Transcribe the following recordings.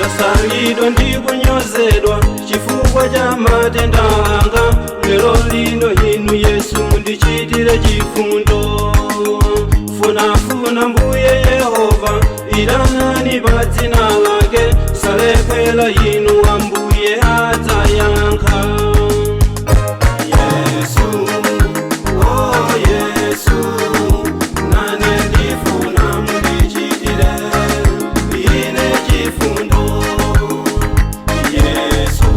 Ndasalidwa ndi kunyozedwa chifukwa cha matenda anga. Lero lino inu Yesu mundichitire chifundo. Funafuna Mbuye Yehova, itanani pa dzina lake, salephera inu Ambuye adzayankha. Yesu, oh Yesu, nane ndifuna mundichitire ine chifundo. Yesu,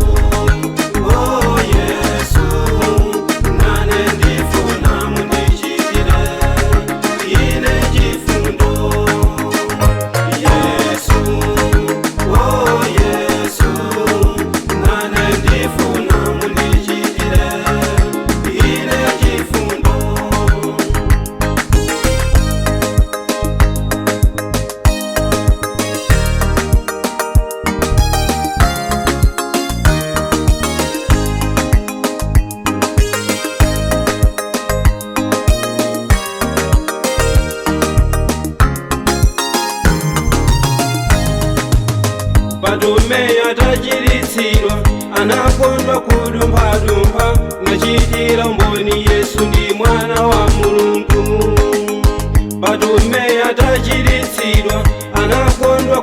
oh Yesu, nane ndifuna mundichitire ine chifundo. Yesu, oh Yesu, nane ndifuna mundichitire ine chifundo. Bartimeyo atachiritsidwa anakondwa kudumphadumpha, nachitira umboni Yesu ndi mwana wa Mulungu. Bartimeyo atachiritsidwa anakondwa.